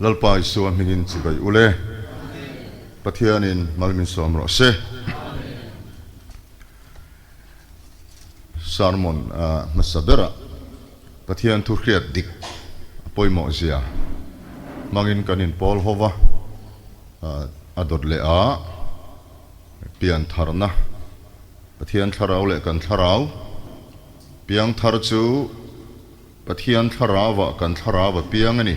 Lalpa Isua hmingin chibai u le. Pathianin mal min sawm rawh se. Sermon hmasa berah Pathian thu hriat dik a pawimawh zia hmangin kan inpawl ho va, a dawt leh a pian tharna Pathian thlarau leh kan thlarau piang thar chu Pathian thlarauah kan thlarau a piang a ni.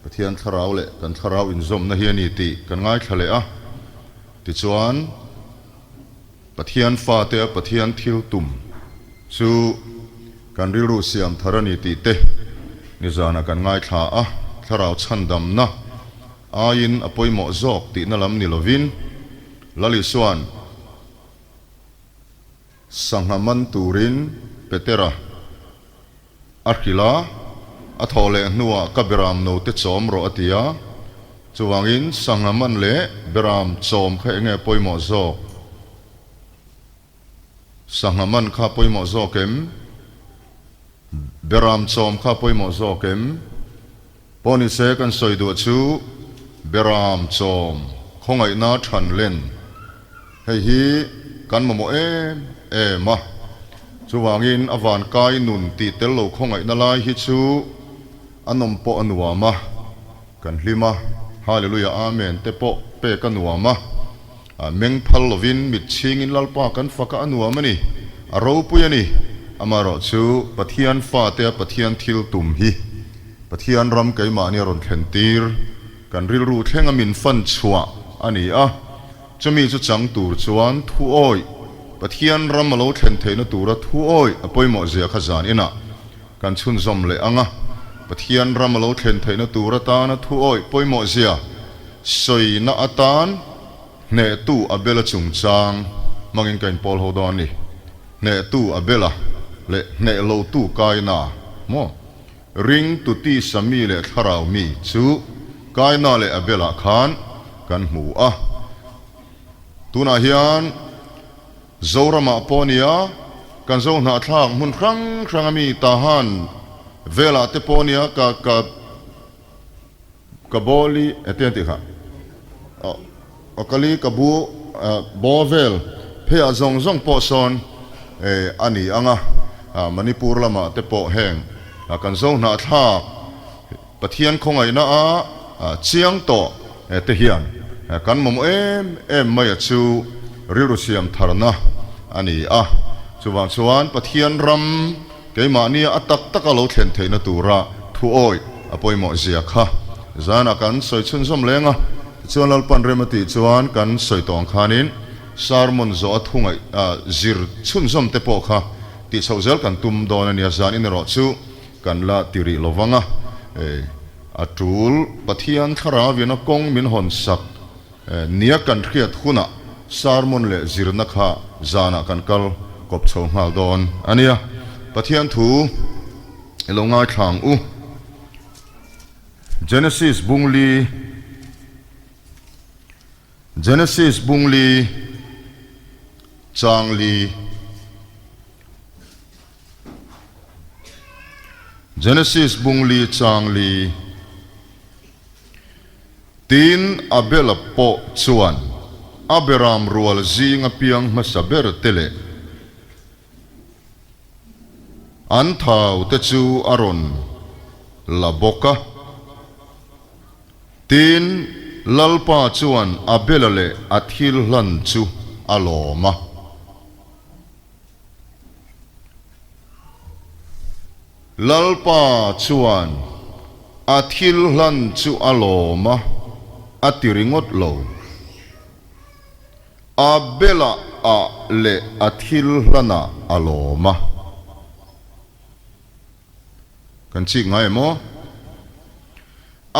Pathian thlarau leh kan thlarau inzawmna hi a ni tih kan ngaithla leh a. Tichuan, Pathian fate a Pathian thil tum chu kan rilru siam thar a ni tih te nizanah kan ngaithla a. Thlarau chhandamna aiin a pawimawh zawk tihna lam ni lovin, Lal Isua'n, Sangha man turin Petera a hrilh a, a thawh leh hnuah ka beram note chawm rawh a ti a. Chuvangin sangha man leh beram chawm kha enge pawimawh zawk? Sangha man kha pawimawh zawk em? Beram chawm kha pawimawh zawk em? Pawh ni se kan sawi duah chu beram chawm khawngaihna than len hei hi kan mamawh em em a, chuvangin a van kai nun tih tel lo khawngaihna lai hi chu a nawm pawh a nuam a, kan hlim a, Hallelujah Amen te pawh pek a nuam a, meng phal lovin mit chhingin Lalpa kan fak a a nuam a ni, a ropui a ni, amaherawhchu Pathian fate a Pathian thil tum hi. Pathian ram keimahni a rawn thlen tir, kan rilru thlenga min fan chhuah a ni a, chumi chu chang tur chuan thu awih, Pathian ram a lo thlen theihna tura thu awih a pawimawh zia kha zan inah kan chhunzawm leh ang a, Pathian ram a lo thlen theihna tur atana thu awih pawimawh zia sawina atan hnehtu Abela chungchang hmangin ka inpawl ho dawn a ni. Hnehtu Abela leh hneh lotu Kaina maw? Ring tu tisa mi leh thlarau mi chu Kaina leh Abel-ah khan kan hmu a. Tunah hian Zoramah pawh nia, kan zo hnahthlak hmun hrang hranga mi Tahan velah te pawh nia ka ka ka bawli ete an tih kha aw kali ka bu baw vel pheiah zawng zawng pawh sawn a ni ang a, Manipur lamah te pawh heng kan zo hnahthlak Pathian khawngaihna a chiang tawh te hian kan mamawh em em mai a chu rilru siam tharna a ni a, chuvang chuan Pathian ram Keimahnia a tak taka lo thlen theihna tura thu awih a pawimawh zia kha zanah kan sawi chhunzawm leng a, tichuan Lalpan rem a tih chuan kan sawi tawh ang khanin sermon zawh a thu ngaih zir chhunzawm te pawh kha tih chhoh zel kan tum dawn a nia, zan in erawh chu kan la ti rih lo vang a, a tul Pathian thlarauin a kawng min hawn sak nia kan hriat hunah sermon leh zirna kha zanah kan kal kawp chho nghal dawn a nia. Pathian thu i lo ngaithla ang u. Genesis bungli Genesis bungli changli Genesis bungli changli. Tin, Abela pawh chuan a beram rual zinga piang hmasa ber te leh an thau te chu a rawn la bawk a. Tin, Lalpa chuan Abela leh a thil hlan chu a lawm a. Lalpa chuan a thil hlan chu a lawm a, a ti ringawt lo. Abela ah leh a thil hlanah a lawm a. Kan chik ngai em aw?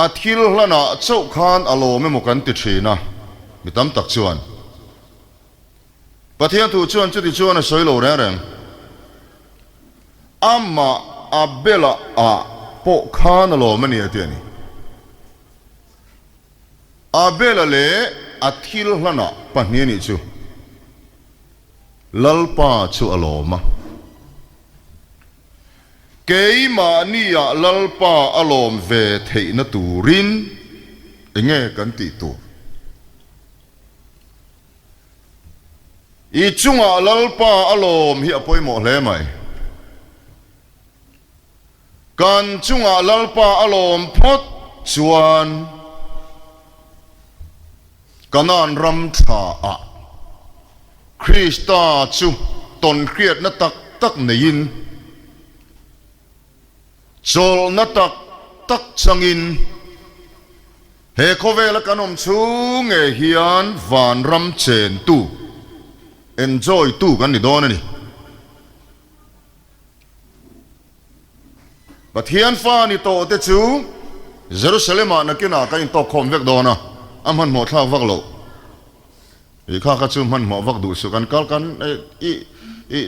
A thil hlanah chauh khan a lawm emaw kan ti thin a, mi tam tak chuan. Pathian thu chuan chuti chuan a sawi lo reng reng. Amah Abela ah pawh khan a lawm a ni a ti a ni. Abela leh a thil hlanah pahnih a nih chu Lalpa chu a lawm a. Keimahniah Lalpa a lawm ve theihna turin. Enge kan tih tur? I chungah Lalpa a lawm hi a pawimawh hle mai. Kan chungah Lalpa a lawm phawt chuan Kanaan ram tha ah Krista chu tawnhriatna tak tak neiin, Chawlhna tak tak changin he khawvela kan awm chhung ngei hian vanram chentu, enjoy tu kan ni dawn a ni. Pathian fa ni tawh te chu Jerusalem-ah nakinah kan intawkkhawm vek dawn a, a hmanhmawh thlak vak loh. I kha kha chu hmanhmawh vak duh suh kan kal kan i i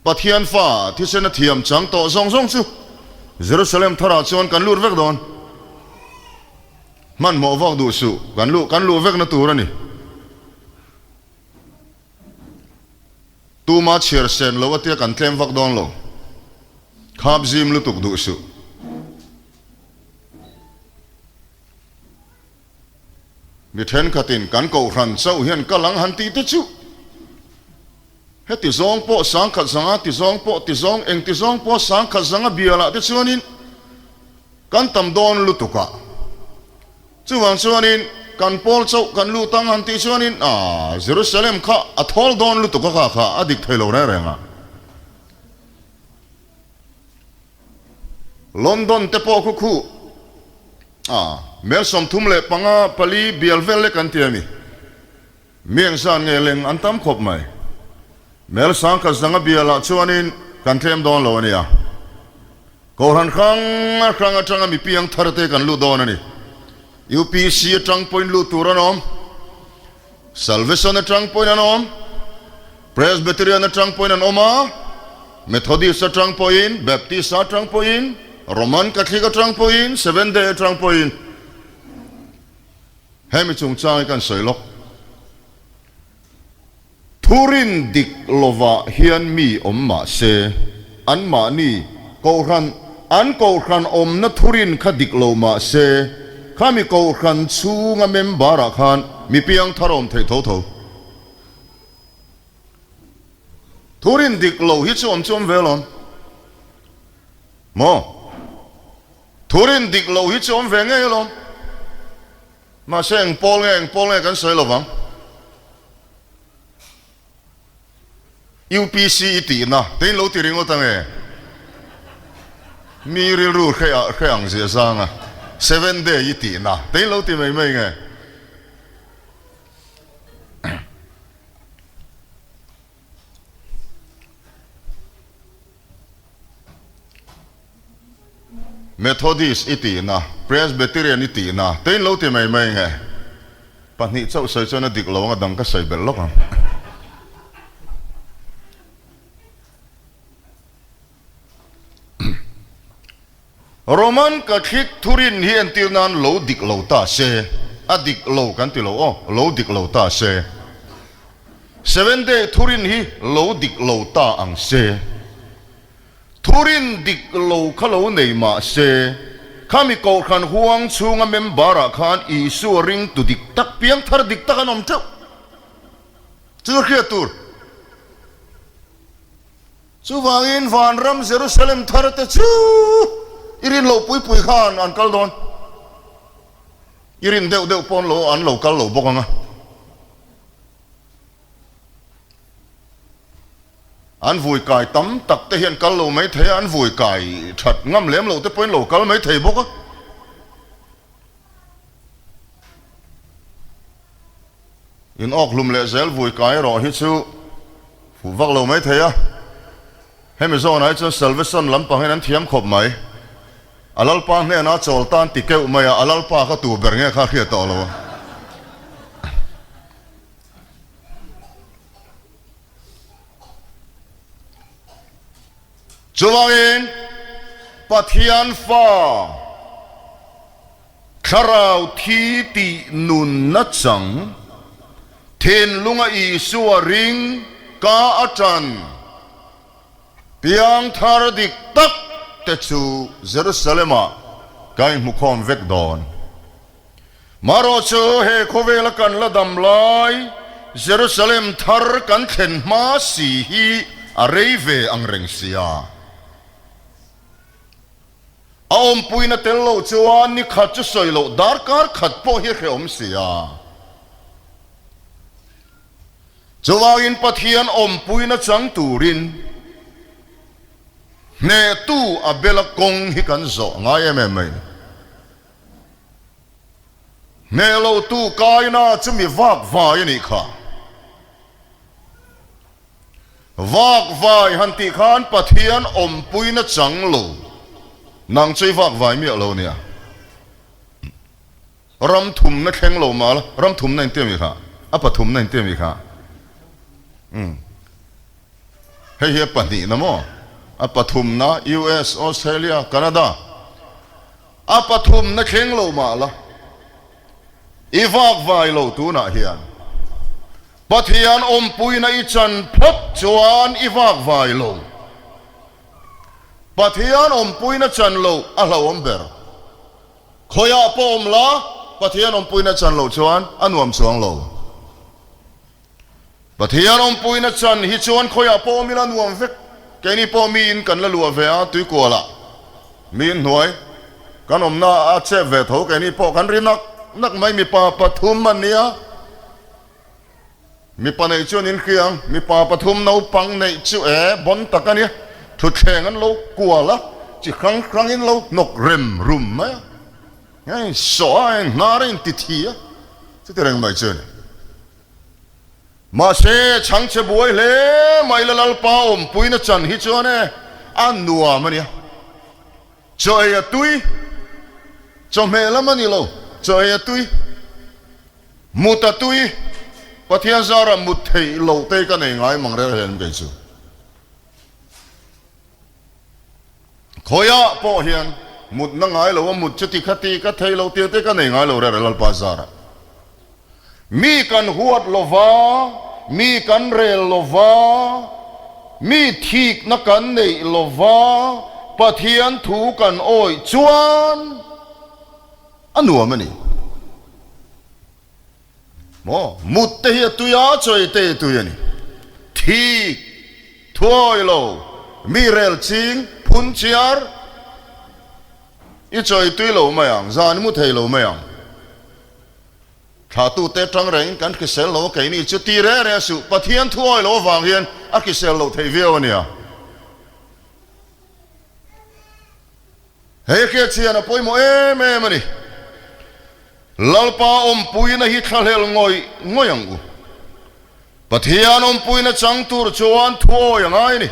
Pathian fa thisen a thiam chang tawh zawng zawng chu Jerusalem tharah chuan kan lut vek dawn. Hmanhmawh vak duh suh kan luh kan luh vekna tur a ni. Tuma chhiar sen lo atia kan tlem vak dawn lo. Khap zim lutuk duh suh. Mi thenkhatin kan kohhran chauh hian kal ang han tih te chu heti zawng pawh sangkhat zanga ti zawng pawh ti zawng eng ti zawng pawh sangkhat zanga bialah te chuanin kan tam dawn lutuk a. Chuvang chuanin kan pawl chauh kan lut ang han tih chuanin ah Jerusalem kha a thawl dawn lutuk a kha kha a dik thei lo reng reng a. London te pawh khu khu a mel 35 pali bial vel lek an ti a ni. Mi eng zan nge leng an tam khawp mai. Mel sangkhat zanga bialah chuanin kan tlem dawn lo a nia. Kohhran hrang hrang atanga mi piang thar te kan lut dawn a ni. UPC atang pawhin lut tur an awm. Salvation atang pawhin an awm. Presbyterian atang pawhin an awm a, Methodist atang pawhin, Baptist atang pawhin, Roman Catholic atang pawhin, Seventh Day atang pawhin. Hemi chungchang hi kan sawi lawk. Thurin dik lovah hian mi awm mah se, anmahni kohhran, an kohhran awmna thurin kha dik lo mah se, khami kohhran chhunga member-ah khan mi piang thar awm theih tho tho. Thurin dik lo hi chu awm chu awm ve alawm. Maw? Thurin dik lo hi chu awm ve ngei alawm. Mahse eng pawl nge eng pawl nge kan sawi lovang. UPC i tihna te in lo ti ringawt ange. Mi rilru hre hre ang zia zanga Seven Day i tihna te in lo ti mai mai nge. Methodist i tihna, Presbyterian i tihna te in lo ti mai mai nge? Pahnih chauh sawi chuan a dik lo ang a dang ka sawi belh lawk ang. Roman Catholic thurin hi entir nan lo dik lo ta se, a dik lo kan ti lo aw, lo dik lo ta se. Seventh Day thurin hi lo dik lo ta ang se. Thurin dik lo kha lo nei mah se, khami kohhran huang chhunga member ah khan Isua ringtu dik tak, piangthar dik tak an awm teuh. Chu hriat tur. Chuvangin vanram Jerusalem thar te chu i rin loh pui pui khan an kal dawn. I rin deuh deuh pawn lo an lo kal lo bawk ang a. An vui kai tam tak te hian kal lo mai thei a, an vui kai that ngam lem lo te pawhin lo kal mai thei bawk a. In awk hlum leh zel vui kai erawh hi chu fuh vak lo mai thei a, hemi zawnah hi chuan Salvation lampang hian an thiam khawp mai. A Lalpa hnenah chawl tan ti keuh mai a, a Lalpa kha tu ber nge kha a hriat tawh lo a. Chuvangin Pathian fa Thlarau thi tih nunna chang thinlunga Isua ring ka atan piangthar dik tak te chu Jerusalem-ah ka inhmukhawm vek dawn. Marawh chu he khawvela kan la dam lai Jerusalem thar kan thlen hma si hi a rei ve ang reng sia. A awmpuina tel lo chuan ni khat chu sawi loh darkar khat pawh hi hrehawm sia. Chuvangin Pathian awmpuina chang turin hnehtu Abela kawng hi kan zawh ngai em em mai ni. Hneh lotu Kaina chu mi vak vai a nih kha. Vak vai han tih khan Pathian awmpuina chang lo nang chu i vak vai miah lo nia. Ram thumna thleng lo mah la, ram thumna inti ami kha? A pathumna inti ami kha? Umm. Hei hi a pahnihna maw? A pathumna US, Australia, Canada. A pathumna thleng lo mah la, i vak vai lo tunah hian. Pathian awmpuina i chan phawt chuan i vak vai lo. Pathian awmpuina chan loh a hlauhawm ber. Khawiah pawh awm la, Pathian awmpuina chan loh chuan a nuam chuang lo. Pathian awmpuina chan hi chuan khawiah pawh awm ila nuam vek. Keini pawh miin kan la luah ve a, tuikualah miin hnuai kan awmna a chep ve tho. Keini pawh kan ri nak nak mai, mipa pathum an nia. Mipa neih chuan in hria ang, mipa pathum naupang neih chu e bon tak a nia, thutthleng an lo kual a, chi hrang hrangin lo hnawk rem rum mai a, hei sawh a eng hnar a inti thi a, chuti reng mai chu a ni. Mahse, chhangchhe buai hle mai la Lalpa awmpuina chan hi chuan e a nuam a nia. Chaw ei a tui, chawhmeh lam a ni lo, chaw ei a tui, mut a tui, Pathian zarah mut theih loh te ka nei ngai mang rel hlen kei chu. Khawiah pawh hian mutna ngai lo a mut chuti khati ka thei lo tir te ka nei ngai lo rel Lalpa zarah. Mi kan huat lova, mi kan rel lova, mi thikna kan neih lova Pathian thu kan awih chuan a nuam a ni. Maw? Mut te hi a tui a, chawi te hi a tui a ni. Thik, thuawi lo, mi rel ching, phun chiar, i chawi tui lo mai ang, zan i mu thei lo mai ang. Thlahtute atang rengin kan hrisel lo a keini chu ti reng reng suh, Pathian thu awi lo avang hian a hrisel loh theih viau a nia. Hei hriatchhian a pawimawh em em a ni. Lalpa awmpuina hi thlahlel ngawih ngawih ang u. Pathian awmpuina chang tur chuan thu awi a ngai a ni.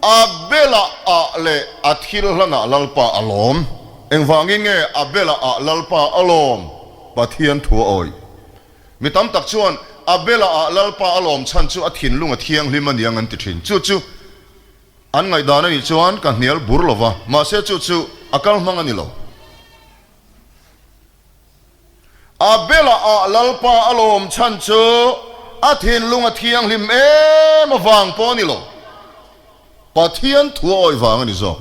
Abela ah leh a thil hlanah Lalpa a lawm. Engvangin nge Abela ah Lalpa a lawm? Pathian thu a awih. Mi tam tak chuan Abela ah Lalpa a lawm chhan chu a thinlung a thianghlim a niang an ti thin. Chu chu an ngaihdan a nih chuan ka hnial bur lo va, mahse chu chu a kal hmang a ni lo. Abela ah Lalpa a lawm chhan chu a thinlung a thianghlim em avang pawh a ni lo. Pathian thu a awih vang a ni zawk.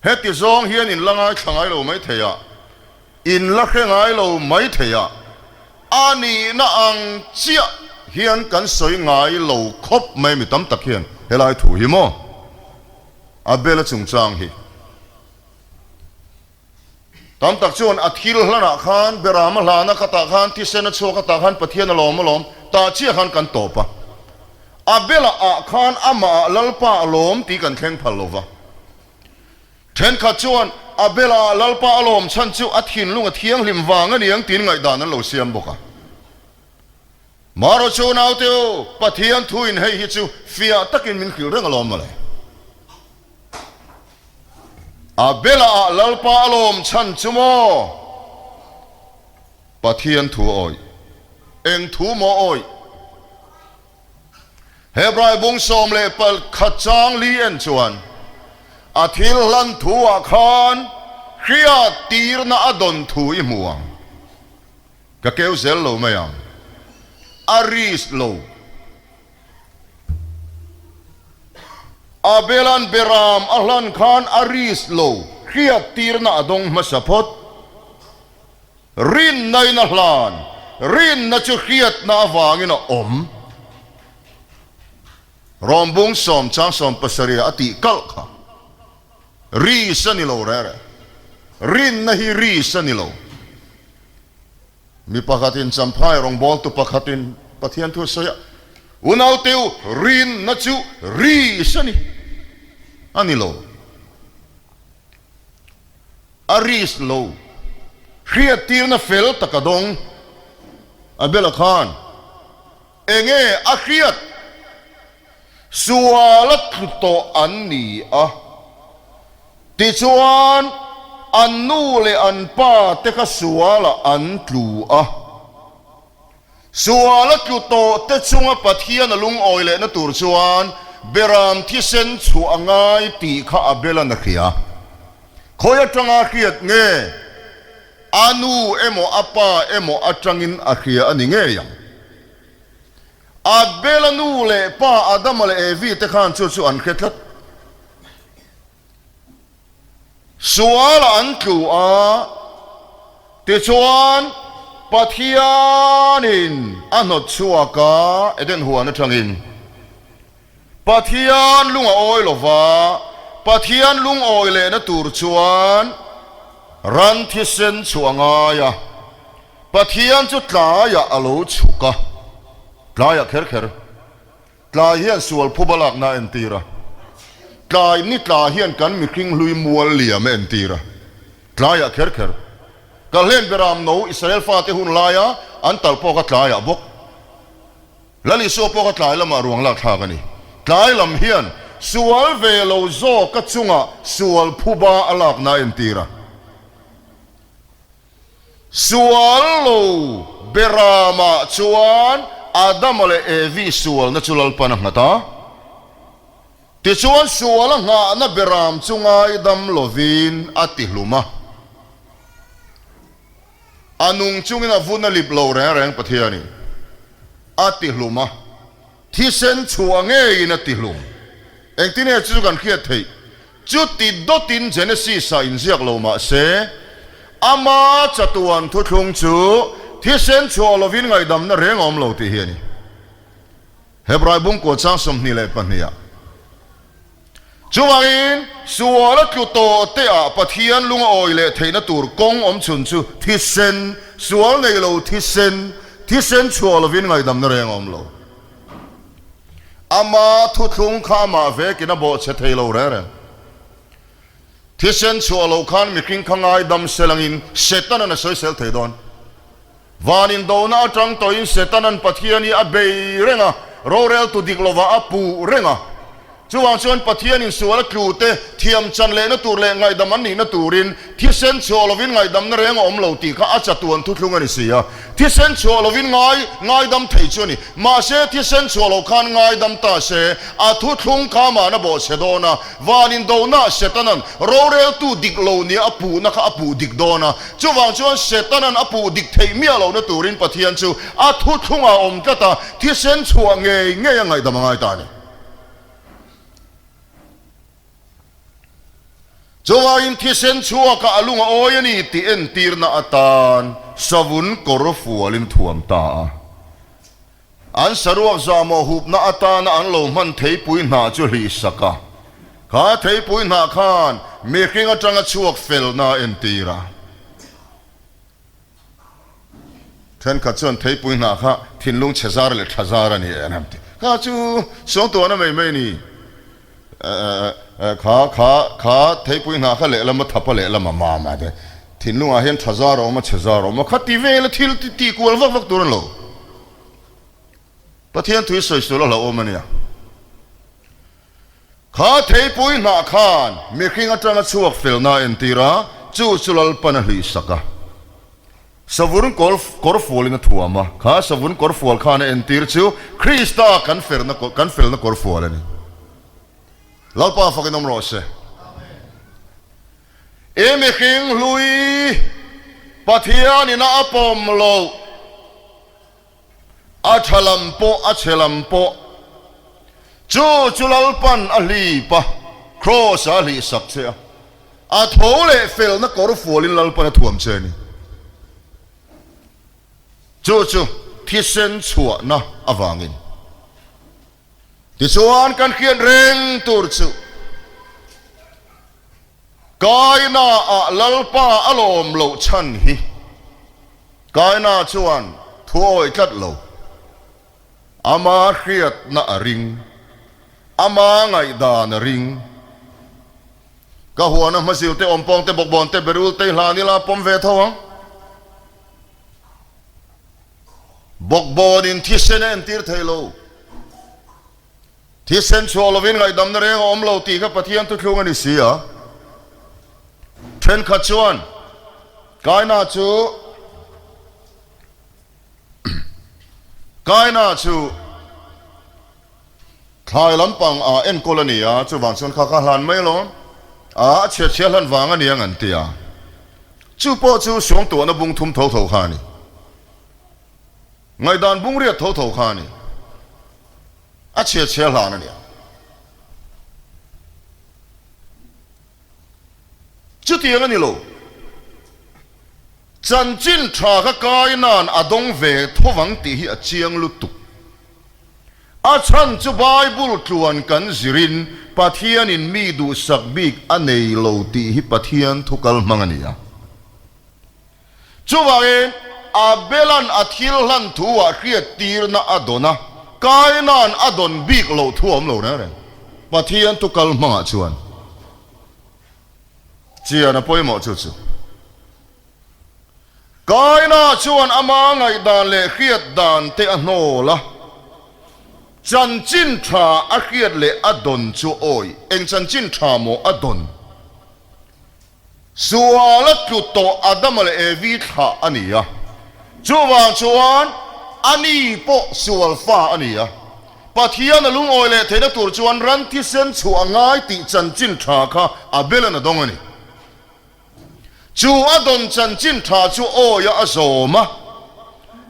Heti zawng hian in la ngaithla ngai lo mai thei a, in la hre ngai lo mai thei a, a nihna ang chiah hian kan sawi ngai lo khawp mai mi tam tak hian helai thu hi maw? Abela chungchang hi tam tak chuan a thil hlanah khan Berama hlana khatah khan thisen a chhuak atah khan Pathian a lawm alawm tah chiah khan kan tawp a. Abela ah khan amah ah Lalpa a lawm tih kan thleng phal lo va. Thenkhat chuan Abela ah Lalpa a lawm chhan chu a thinlung a thianghlim vang a niang tiin ngaihdan an lo siam bawk a. Maro chu naute u, Pathian thuin hei hi chu fiah takin min hrilh reng alawm mawle. Abela ah Lalpa a lawm chhan chu maw? Pathian thu a awih. Eng thu maw awih? Hebrai bung 11 chang li en chuan a thil hlan thu ah khan hriat tirna a dawn thu i hmu ang. Ka keu zel lo mai ang. A risk lo. Abela'n beram a hlan khan a risk lo, hriattirna a dawng hmasa phawt. Rinna in a hlan, rinna chu hriatna avangin a awm. Rawmbung sawm chang sawm pasarih a tih kalh kha risk a ni lo reh reh. Rinna hi risk a ni lo. Mi pakhatin Champhai rawngbawltu pakhatin Pathian thu a sawi a, Unaute u, rinna chu risk a ni a ni lo. A risk lo. Hriattirna fel tak a dawng. Abela khan enge a hriat? Sual a tlu tawh an ni a, tichuan an nu leh an pa te kha sualah an tlu a. Sual a tlu tawh te chunga Pathian a lungawi lehna tur chuan beram thisen chhuah a ngai tih kha Abel-a'n a hria. Khawi atanga hriat nge? A nu emaw a pa emaw atangin a hria a ni ngei ang. Abel-a nu leh pa Adama leh Evi te khan chu chu an hre tlat. Sualah an tlu a, tichuan Pathianin a hnawt chhuak a, Eden huan atangin. Pathian lung a awi lo va, Pathian lung awi lehna tur chuan ran thisen chhuah a ngai a, Pathian chu tlaiah a lo chhuk a, tlaiah kher kher, tlai hian sual phuba lakna a entir a, tlai ni tla hian kan mihring hlui mual liam a entir a, tlaiah kher kher, Kalhlen Beram no Israel fate hun laia an tal pawh kha tlaiah bawk. Lal Isua pawh kha tlai lamah ruang lak thlak a ni. Tlai lam hian sual ve lo zawka chungah sual phuba a lakna a entir a. Sual lo beramah chuan Adama leh Evi sualna chu Lalpan a nghat a. Tichuan sual a nghahna beram chu ngaidam lovin a tihlum a. A nung chungin a vun a lip lo reng reng Pathianin a tihlum a, thisen chhuah ngeiin a tihlum. Engtin nge chu chu kan hriat theih? Chuti dawtin Genesis-ah inziak lo mah se, ama chatuan thuthlung chu thisen chhuah lovin ngaihdamna reng a awm lo tih hi a ni. Hebrai bungkua chang 22 ah. Chuvangin, sual a tlu tawh te ah Pathian lung a awi leh theihna tur kawng awm chhun chu thisen, sual nei lo thisen, thisen chhuah lovin ngaihdamna reng a awm lo. Ama thuthlung kha amah vekin a bawhchhe thei lo reng reng. Thisen chhuah loh khan mihring kha ngaidam selangin Setanan a sawisel thei dawn. Van indona atang tawhin Setanan Pathian hi a bei reng a, roreltu dik lovah a puh reng a. Chuvang chuan Pathianin sual a tlute thiam chan lehna tur leh ngaihdam an nihna turin thisen chhuah lovin ngaihdamna reng a awm lo tih kha a chatuan thuthlung a ni si a. Thisen chhuah lovin ngai ngaidam thei chu a ni. Mahse thisen chhuah loh khan ngaidam ta se, a thuthlung kha mahna bawhchhe dawn a, van indona Setanan roreltu dik lo nia a puhna kha a puh dik dawn a. Chuvang chuan Setanan a puh dik theih miah lohna turin Pathian chu a thuthlungah a awm tlat a, thisen chhuah ngei ngei a ngaihdam a ngai ta a ni. Chuvangin thisen chhuakah a lung a awi a ni tih entirna atan savun kawr fualin thuam ta a. An saruak zahmawh hupna atana an lo hman theipui hnah chu hlih sak a. Kha theipui hnah khan mihring atanga chhuak felna a entir a. Thenkhat chuan theipui hnah kha thinlung chhe zar leh tha zar a ni e an han ti. Kha chu suangtuahna mai mai a ni. Kha kha kha theipui hnah kha lehlam a thap a lehlam a mam a te. Thinlungah hian tha zar a awm a chhe zar a awm a, khati vela thil tih kual vak vak tur a ni lo. Pathian thui sawi sual a hlauhawm a nia. Kha theipui hnah khan mihring atanga chhuak felna a entir a, chu chu Lalpan a hlihsak a. Savun kawr kawr fualin a thuam a, kha savun kawr fual khan a entir chu Krista kan ferna kan felna kawr fual a ni. Lalpa fakin awm rawh se. I mihring hlui Pathianin a a pawm loh, a tha lam pawh a chhe lam pawh. Chu chu Lalpan a hlip a, Kraws-ah a hlihsak che a, a tho leh felna kawr fualin Lalpan a thuam che a ni. Chu chu thisen chhuahna avangin. Tichuan kan hriat reng tur chu Kaina-ah Lalpa a lawm loh chhan hi Kaina chuan thu awi tlat lo. Ama hriatna a ring, ama ngaihdan a ring. Ka huana hmazil te, awmpawng te, bawkbawn te, berul te hlan ila pawm ve tho ang. Bawkbawnin thisen a entir thei lo. Thisen chhuah lovin ngaihdamna reng a awm lo tih kha Pathian thuthlung a ni si a. Thenkhat chuan Kaina chu Kaina chu thlai lampang ah enkawl a ni a, chuvang chuan kha kha hlan mai alawm a, a chhiat chhia hlan vang a ni ang an ti a. Chu pawh chu suangtuahna bung thum tho tho kha a ni. Ngaihdan bung riat tho tho kha a ni. A chhiat chhia hlan a ni ang. Chutiang a ni lo. Chanchin tha kha kai nan a dawng ve thovang tih hi a chiang lutuk. A chhan chu Bible tluan kan zirin Pathianin mi duhsak bik a nei lo tih hi Pathian thu kal hmang a ni a. Chuvangin Abela'n a thil hlan thu ah hriattirna a dawn a, kai nan a dawn bik loh thu a awm lo reng reng. Pathian thu kal hmangah chuan chian a pawimawh chu chu. Kaina chuan ama ngaihdan leh hriat dan te a hnawl a, chanchin tha a hriat leh a dawn chu awi, eng chanchin tha maw a dawn? Sual a tlu tawh Adama leh Evi thlah a ni a, chuvang chuan ani pawh sual fa a ni a. Pathian a lungawi leh theihna tur chuan ran thisen chhuah a ngai tih chanchin tha kha Abel-a'n a dawng a ni. Chu a dawn chanchin tha chu awia a zawm a,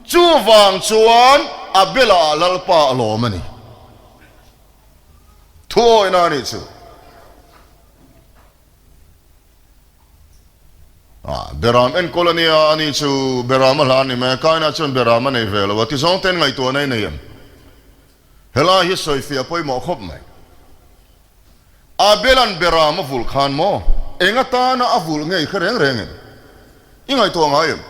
chuvang chuan Abel-ah Lalpa a lawm a ni. Thu awihna a nih chu. Beram enkawl a nia, ani chu Beram a hla a ni mai a, Kaina chuan Beram a nei ve lo a, tizawng ten ngaihtuahna i nei em? Helai hi sawifiah pawimawh khawp mai. Abela'n Beram a vulh khan maw? Eng atana a vulh ngei kha reng reng em? I ngaihtuah ngai em?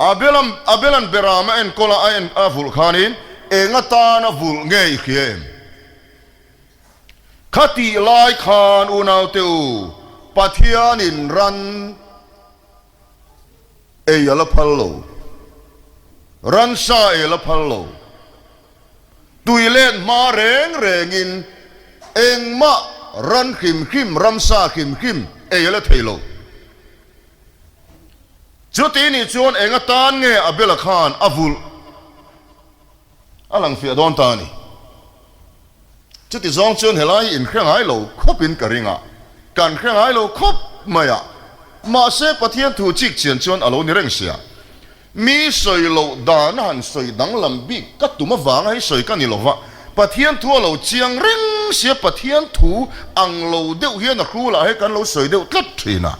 Abela'n Abela'n Beram a enkawl a a a vulh khanin eng atana vulh ngei hria em? Khatih lai khan unaute u, Pathianin ran ei a la phal lo, ransa ei a la phal lo, tui let hma reng rengin engmah ran hrim hrim, ramsa hrim hrim ei a la thei lo. Chuti nih chuan eng atan nge Abela khan a vulh a lang fiah dawn ta a ni. Chuti zawng chuan helai hi inhre ngai lo khawpin ka ring a, kan hre ngai lo khawp mai a, mahse Pathian thu chik chian chuan a lo ni reng sia. Mi sawi loh dana han sawi danglam bik ka tum avanga hei sawi ka ni lo va, Pathian thu a lo chiang reng sia, Pathian thu ang lo deuh hian a hrulah hei kan lo sawi deuh tlat thin a.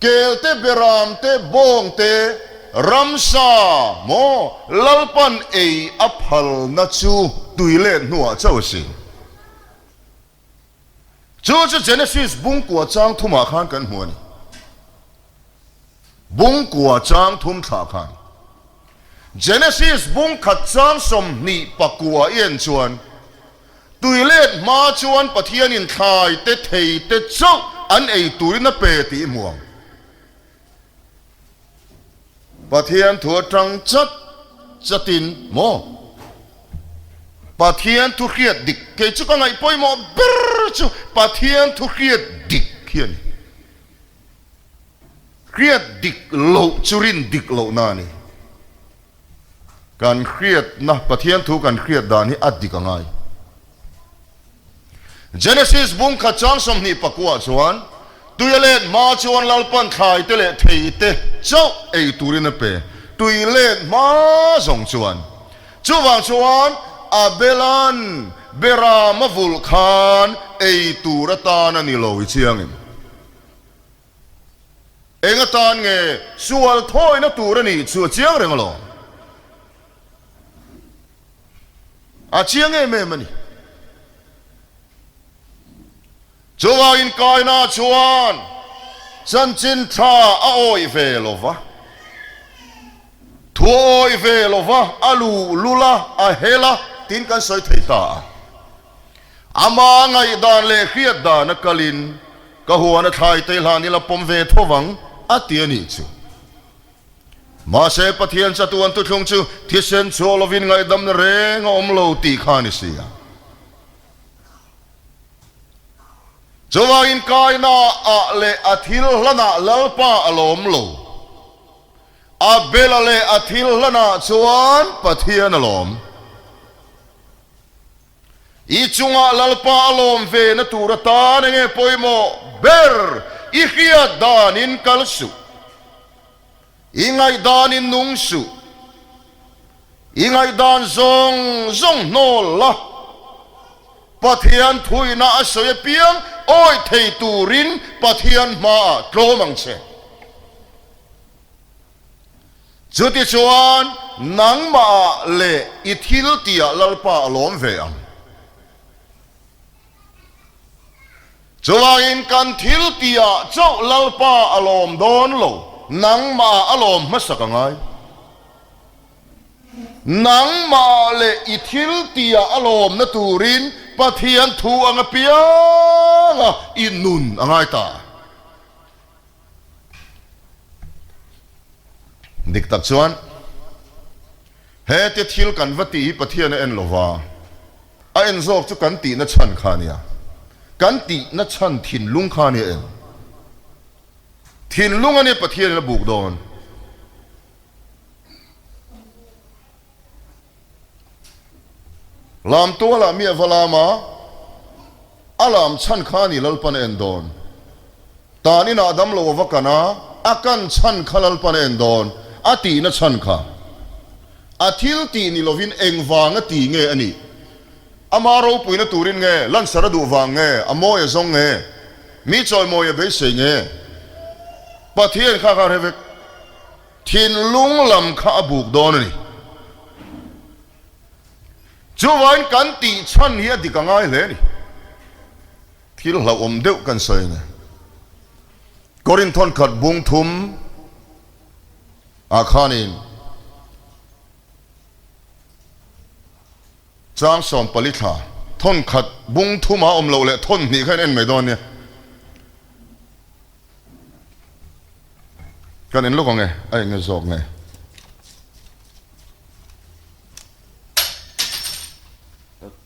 Kelte, beramte, bawngte, ramsa maw Lalpan ei a phalna chu tui let hnuah chauh a si. Chu chu Genesis bungkua chang thumah khan kan hmu a ni. Bungkua chang thum thlah khan. Genesis bungkhat chang 29 i en chuan Tui let hma chuan Pathianin thlai te, thei te chauh an ei turin a pe tih i hmu ang. Pathian thu atang chat chatin maw? Pathian thu hriat dik, kei chu ka ngaih pawimawh ber chu Pathian thu hriat dik hi a ni. Hriat dik loh chu rin dik lohna a ni. Kan hriatna, Pathian thu kan hriat dan hi a dik a ngai. Genesis bung khat chang 29 chuan, Tui a let hma chuan Lalpan thlai te leh thei te chauh ei turin a pe. Tui let hma zawng chuan. Chuvang chuan Abela'n Beram a vulh khan ei tur atan a ni lo i chiang em? Eng atan nge sual thawina tur a nih chu a chiang reng alawm. A chiang em em a ni. Chuvangin Kaina chuan chanchin tha a awih ve lo va, thu a awih ve lo va, a luhlul a, a hel a, tiin kan sawi thei ta a. Ama ngaihdan leh hriat dan a kalin ka huan a thlai te hlan ila pawm ve tho vang, a ti a nih chu. Mahse Pathian chatuan thuthlung chu thisen chhuah lovin ngaihdamna reng a awm lo tih kha a ni si a. Chuvangin Kaina ah leh a thil hlanah Lalpa a lawm lo. Abela leh a thil hlanah chuan Pathian a lawm. I chungah Lalpa a lawm ve na tur atan enge pawimawh ber i hriat danin kal suh. I ngaihdanin nung suh. I ngaihdan zawng zawng hnawl la. Pathian thuina a sawi apiang awih thei turin Pathian hmaah tlawm ang che. Chutichuan nangmahah leh i thiltihah Lalpa a lawm ve ang. Chuvangin kan thil tihah chauh Lalpa a lawm dawn lo, nangmahah a lawm hmasak a ngai. Nangmah leh i thil tihah a lawmna turin Pathian thu ang apianga i nun a ngai ta. Dik tak chuan hetia thil kan va tih hi Pathian a en lo va, a en zawk chu kan tihna chhan kha a nia, kan tihna chhan thinlung kha a nia en. Thinlung a nia Pathianin a buk dawn. Lam tualah mi a va lam a, a lam chhan kha a ni Lalpan a en dawn. Tan inah dam lo a va kan a, a kan chhan kha Lalpan a en dawn, a tihna chhan kha. A thil tih ni lovin engvang a ti nge a nih? Ama ropuina turin nge, lansar a duh vang nge, a mawi a zawng nge, mi chawimawi a beisei nge? Pathian kha kha hre vek. Thinlung lam kha a buk dawn a ni. Chuvain kan tih chhan hi a dik a ngai hle a ni. Thil hlauhawm deuh kan sawi a ni. Korinth thawnkhat bung thum ah khanin chang 14 thla thawnkhat bung thum ah awm loh leh thawn hnih kha in en mai dawn nia. Kan en lawk ang e, a eng nge zawk nge?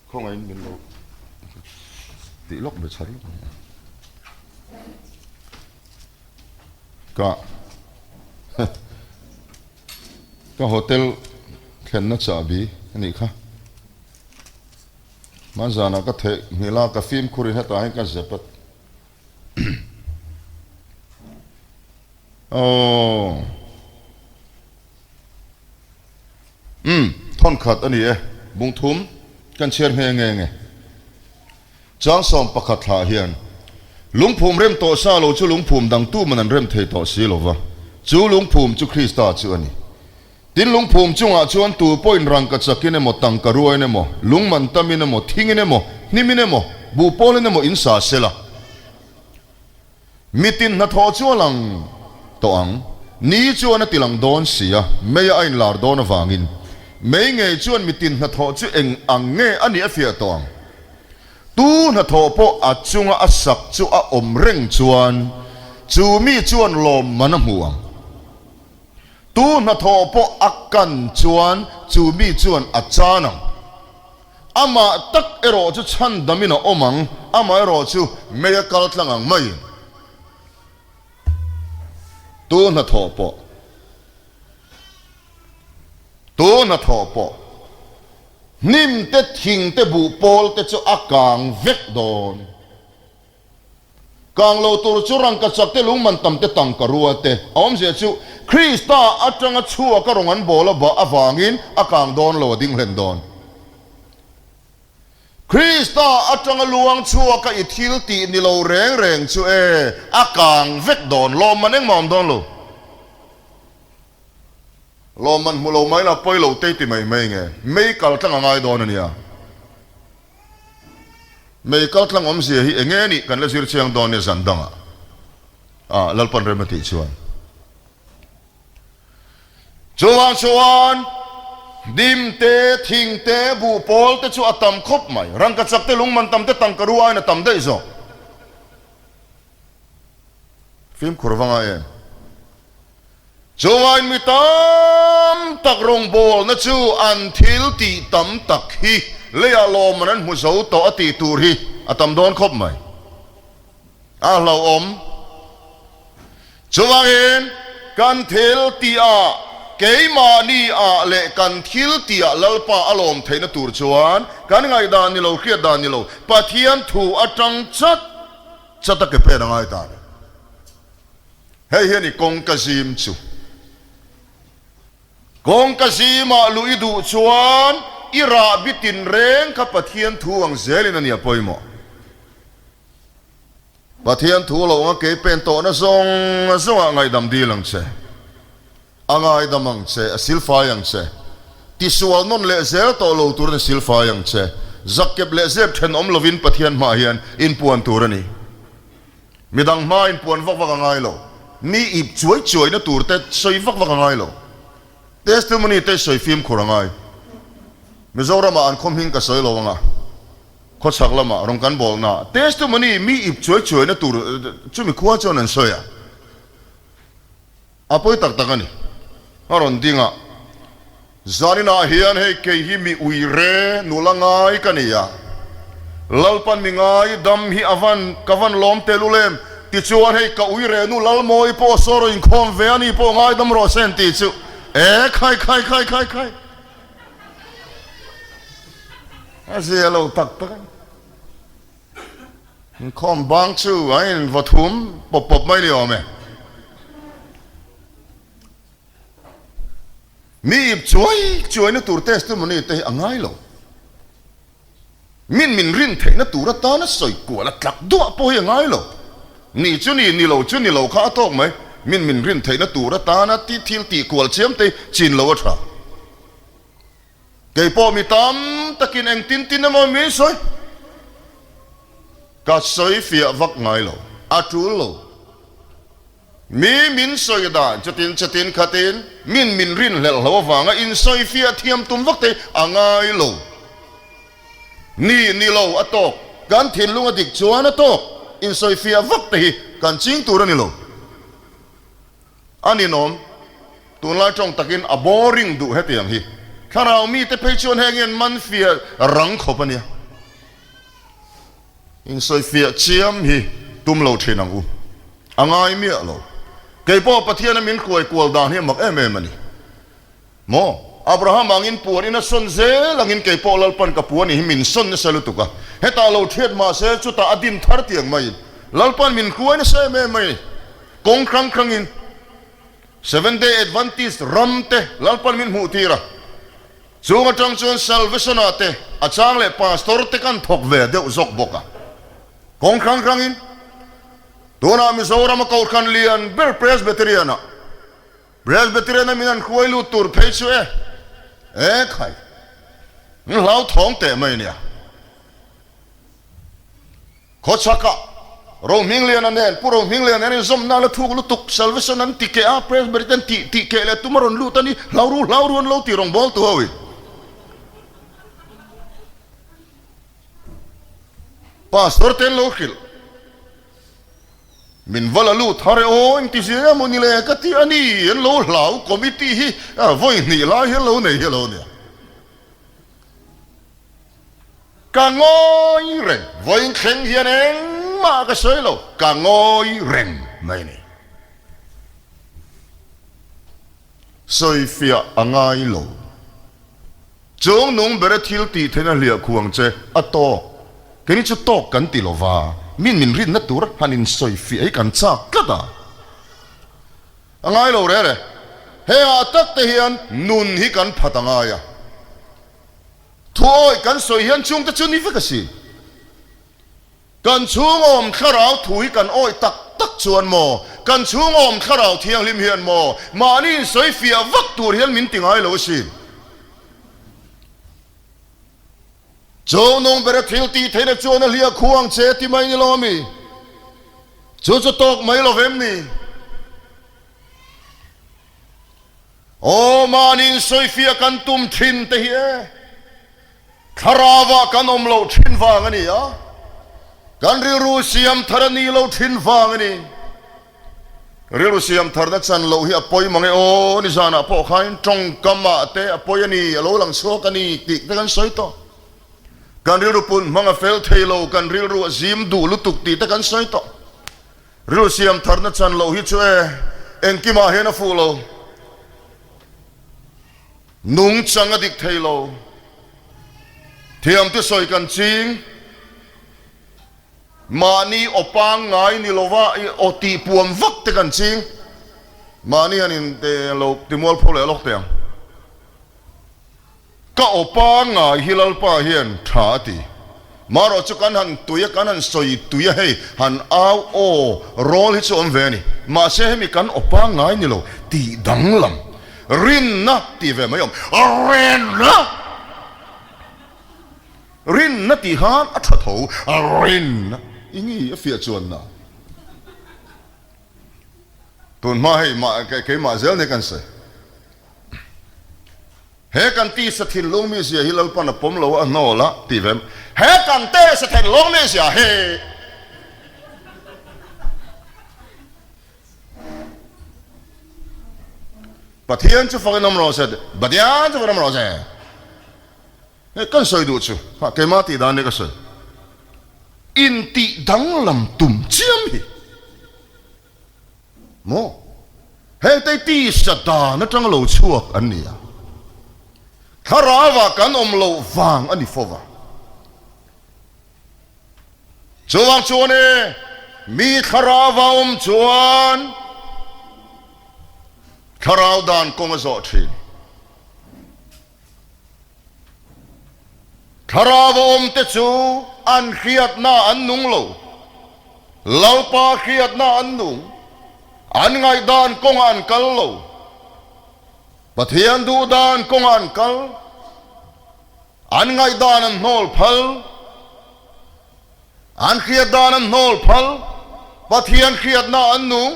Khawngaihin min lo tih lawk be chhar lawk ang e. Ka ka hotel thlenna chahbi a nih kha. Hmanzanah ka theihnghilh a, ka fimkhurin hetah hian ka zep a. Aww. Umm, thawn khat a ni e, bung thum kan chhiar nghe nghe nge. Chang 11 thlah hian lungphum rem tawh sa lo chu lungphum dang tuman an rem thei tawh si lo va, chu lungphum chu Krista chu a ni. Tin, lungphum chungah chuan tu pawhin rangka chakin emaw, tangka ruain emaw, lungman tamin emaw, thingin emaw, hnimin emaw, buhpawlin emaw in sa sela. Mitin hnathawh chu a lang tawh ang. Ni chuan a ti lang dawn si a, mei a inlar dawn avangin. Mei ngei chuan mitin hnathawh chu eng ang nge a nih a fiah tawh ang. Tu hnathawh pawh a chunga a sak chu a awm reng chuan chu mi chuan lawmman a hmu ang. Tu hnathawh pawh a kan chuan chu mi chuan a chan ang. Amah tak erawh chu chhandamin a awm ang, amah erawh chu mei a kal tlang ang maiin. Tu hnathawh pawh, tu hnathawh pawh, hnim te, thing te, buh pawl te chu a kang vek dawn. Kang lo tur chu rangkachak te lungman tam te tangka rua te a awmzia chu Krista atanga chhuak a rawng an bawl a bah avangin a kang dawn lo a ding hlen dawn. Krista atanga luang chhuak a i thil tih ni lo reng reng chu e a kang vek dawn lawmman engmah awm dawn lo. Lawmman hmu lo mai la pawi lo te ti mai mai nge mei kal tlang a ngai dawn a nia. Mei kal tlang awmzia hi enge nih kan la zir chiang dawn nia zan dangah ah Lalpan rem a tih chuan. Chuvang chuan dim te, thing te, buh pawl te chu a tam khawp mai. Rangkachak te, lungman tam te, tangka ru aiin a tam daih zawk. Fimkhur vanga em? Chuvangin mi tam tak rawngbawlna chu an thil tih tam tak hi leiah lawmman an hmu zo tawh a tih tur hi a tam dawn khawp mai. A hlauhawm. Chuvangin kan thil tihah keimahni ah leh kan thil tihah Lalpa a lawm theihna tur chuan kan ngaihdan ni lo, hriat dan ni lo, Pathian thu atang chat chat a ke pen a ngai ta a ni. Hei hian i kawngka zim chu. Kawngka zimah luh i duh chuan i rahbi tinreng kha Pathian thu ang zelin a nia pawimawh. Pathian thu lo anga kei pen tawhna zawng zawngah ngaihdam dil ang che. A ngaidam ang che, a silfai ang che. Tisual nawn leh zel tawh lo turin a silfai ang che. Zakkep leh zep thenawm lovin Pathian hmaah hian inpuan tur a ni. Midang hmaa inpuan vak vak a ngai lo. Mi ip chuai chuaina tur te sawi vak vak a ngai lo. Testimony te sawi fimkhur a ngai. Mizoramah an khawmhing ka sawi lo anga khawchhak lamah rawn kan bawlna testimony mi ip chuai chuaina tur chumi khua chuan an sawi a. A pawi tak tak a ni. A rawn ding a, Zaninah hian hei kei hi mi ui re nula ngai ka ni a, Lalpan mi ngai dam hi a van ka van lawm tel ul em? Tichuan hei ka ui re nu Lalmawi pawh saw rawn inkhawm ve a ni pawh ngaidam rawh se an tih chu e khai khai khai khai khai a zia lo tak tak a ni. Inkhawm bang chu a in vaw thum pawp pawp mai ni awm e. Mi ip chuai chuaina tur testimony te hi a ngai lo. Min min rin theihna tur atana sawi kual a tlak duah pawh hi a ngai lo. Ni chu ni, ni lo chu ni lo kha a tawk mai. Min min rin theihna tur atana ti thil tih kual chiam te hi chin lo a tha. Kei pawh mi tam takin eng tin tin emaw min sawi. Ka sawi fiah vak ngai lo, a tul lo. Mi min sawi dan chutin chutin khatin min min rinhlelh hlo avanga insawi fiah thiam tum vak te a ngai lo. Ni ni lo a tawk, kan thinlung a dik chuan a tawk, insawi fiah vak te hi kan ching tur a ni lo. A ninawm, tunlai tawng takin a boring duh hetiang hi. Thlarau mite phei chuan heng hian man fiah rang khawp a nia. Insawifiah chiam hi tum lo thin ang u. A ngai miah lo. Kei pawh Pathiana min hruai kual dan hi a mak em em a ni. Maw? Abraham angin puan in a sawn zel angin kei pawh Lalpan ka puan i hi min sawn nasa lutuk a. Hetah lo thiat mah se chutah a din thar tiang maiin Lalpan min hruai nasa em em mai a ni. Kawng hrang hrangin Seventh Day Adventist ram te Lalpan min hmuh tir a. Chung atang chuan Salvation ah te a chang leh Pastor te kan thawk ve deuh zawk bawk a. Kawng hrang hrangin tunah Mizoram a Kohhran lian ber Presbyterian ah Presbyterian a min an hruai lut tur phei chu e e khai an hlauthawng teh mai nia. Khawchhakah Rohmingliana nen Pu Rohmingliana nen inzawmna la thuk lutuk Salvation an ti keh a, Presbyterian tih tih keh leh tum a rawn lut a ni, hlau ru hlau ru an lo ti rawngbâwl tu ho in. Pastor te an lo hrilh. Min va la lut thar e aw, engti zir emaw ni le ka ti a ni, an lo hlau committee hi vawi hnih lai hi an lo nei hi a lo nia. Ka ngawi reng, vawiin thleng hian engmah ka sawi lo, ka ngawi reng mai a ni. Sawifiah a ngai lo. Chung nung bera thil tih theihna hliah khuang che a tawk. Keini chu tawk kan ti lo va. Min min rinna tur han insawifiah hi kan chak tlat a. A ngai lo reh reh. Hengah tak te hian nun hi kan phat a ngai a. Thuawih kan sawi hian chungte chu ni vek a si. Kan chhungawm thlarau thu hi kan awih tak tak chuan maw? Kan chhungawm thlarau thianghlim hian maw? Mahni insawi fiah vak tur hian min ti ngai lo asin. Chungnung bera thil tih theihna chuan a hliah khu ang che ti mai ni lo ami? Chu chu tawk mai lo vem ni? Aw mahni insawi fiah kan tum thin te hi e. Thlarauah kan awm loh thin vang a ni a, kan rilru siam thar a nih loh thin vang a ni. Rilru siam tharna chan loh hi a pawi mang e aw, nizanah pawh khain tawngkamah te a pawi a ni, a lo lang chhuak a ni tih te kan sawi tawh. Kan rilru pun hmang a fel thei lo, kan rilru a zim duh lutuk tih te kan sawi tawh. Rilru siam tharna chan loh hi chu e, engkimah hian a fuh lo. Nungchang a dik thei lo. Thiamte sawi kan ching. Mahni aw pangngai ni lova aw tih puam vak te kan ching. Mahni han in te lo ti mualpho leh lawk teh ang. Ka aw pangngai hi Lalpa hian tha a ti. Marawh chu kan han tui a, kan han sawi tui a hei, han au aw rawl hi chu awm ve a ni. Mahse hemi kan aw pangngai ni lo tih danglam, rinna tih ve mai awm, rinna! Rinna tih khan a tha tho, rinna i ngi a fiah chuanna. Tun hma hei mah keimah zel nia kan sawi. He kan tisa thinlung mizia hi Lalpan a pawm lo a, a hnawl a, tih ve He kan tisa thinlung mizia hi Pathian chu fakin awm rawh se, Pathian chu fakin awm rawh se. He kan sawi duh chu, ha keimah tih dan nia ka sawi. Intih danglam tum chiam hi. Maw? Hengte tisa dan atanga lo chhuak an ni a, thlarauah kan awm loh vang a ni fo va. Chuvang chuan e, mi thlarauva awm chuan thlarau dan kawng a zawh thin. Thlarau awmte chu an hriatna an nung lo, Lalpa hriatna an nung, an ngaihdan kawngah an kal lo, Pathian duhdan kawngah an kal, an ngaihdan an hnawl phal, an hriatdan an hnawl phal, Pathian hriatna an nung.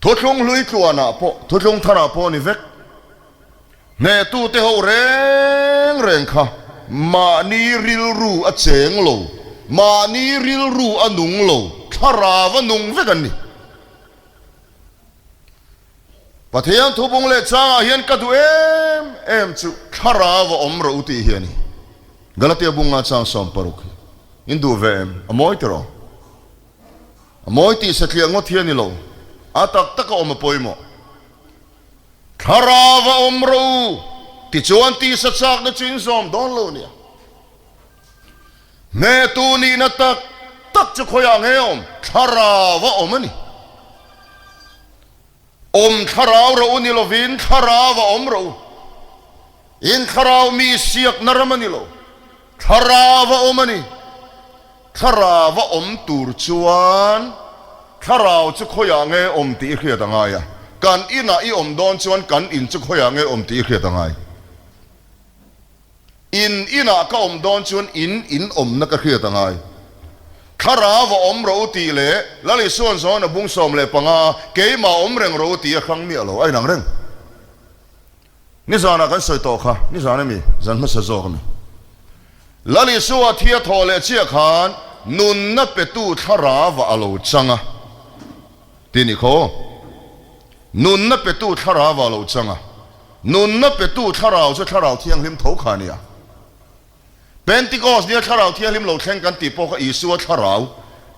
Thuthlung hlui tluanah pawh, thuthlung tharah pawh a ni vek. Hnehtute ho reng reng kha mahni rilru a cheng lo, mahni rilru a nung lo, thlarau a nung vek an ni. Pathian thubung leh changah hian ka duh em em chu thlarau a awm rawh u tih hi a ni. Galatia bunga chang 60 hi in duh ve em? A mawi tiraw? A mawi tih satliah ngawt hi a ni lo, a tak taka awm a pawimawh. Thlarau a awm rawh u, tichuan tisa chakna chu in zawm dawn lo nia. Hnetu nihna tak tak chu khawiah nge awm? Thlarau a awm a ni. Awm thlarau rawh u ni lovin thlarau a awm rawh u. In thlarau mi siakna ram a ni lo, thlarau a awm a ni. Thlarau a awm tur chuan thlarau chu khawiah nge awm tih i hriat a ngai a, kan inah i awm dawn chuan kan in chu khawiah nge awm tih i hriat a ngai. In inah ka awm dawn chuan in in awmna ka hriat a ngai. Thlarau a awm rawh u tih leh Lal Isua'n zawn a bung 15, keimah awm reng rawh u tih a hrang miah lo, a inang reng. Nizanah kan sawi tawh kha, nizan ami, zan hmasa zawk ami. Lal Isua thi a thawh leh chiah khan nunna petu thlarauah a lo chang a, ti ni khaw. Nunna petu thlarauah a lo chang a, nunna petu thlarau chu thlarau thianghlim tho kha a nia. Pentecost nia thlarau thianghlim lo thleng kan tih pawh kha Isua thlarau,